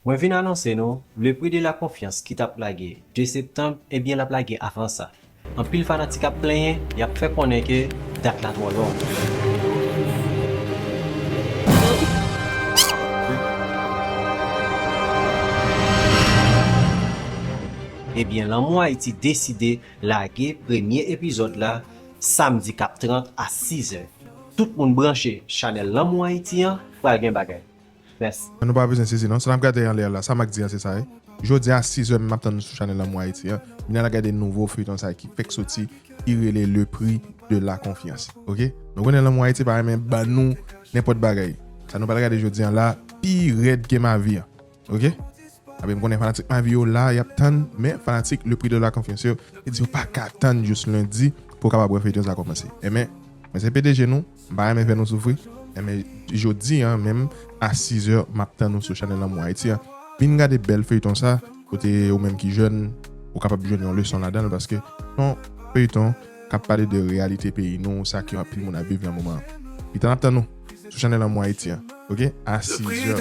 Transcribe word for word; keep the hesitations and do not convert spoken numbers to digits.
Mwen vin anonse nou, Le Prix de la Confiance ki t ap lage de septanm, ebyen l ap lage avan sa. Anpil fanatik ap plenyen, y ap fè konnen ke dat la twò long. Ebyen, Lanmou Ayiti deside lage premye epizòd la samdi k ap trant a sizè. Tout moun branche chanèl Lanmou Ayiti an, pral gen bagay. Mèsi. Nou pa bezwen sezi non. Sa n ap gade anlè a la, sa m ak di a se sa wi. Jodi a sizè m ap tann nou sou chanèl Lanmou Ayiti an. Vin al gade nouvo feyton sa ki fèk soti, ki rele Le Prix de la Confiance. Oke? Nou konnen Lanmou Ayiti pa renmen ban nou nenpòt bagay. Sa nou pral gade jodi a la pi rèd ke Mavi an. Oke? Ebyen m konnen fanatik Mavi yo la, y ap tann, men fanatik Le Prix de la Confiance yo, yo di yo pa ka tann jis lendi pou yo kapab wè feyton sa kòmanse. Ebyen, mwen se P D G nou, m pa renmen fè nou soufri. Ebyen, jodi a menm a sizè m ap tann nou sou chanèl Lanmou Ayiti an. Vin gade bèl feyton sa, kote ou menm ki jèn, ou kapab jwenn yon leson ladan l, paske se yon feyton k ap pale de reyalite peyi nou, sa ke anpil moun ap viv nan moman an. Pita n ap tann nou sou chanèl Lanmou Ayiti an, oke? A sizè.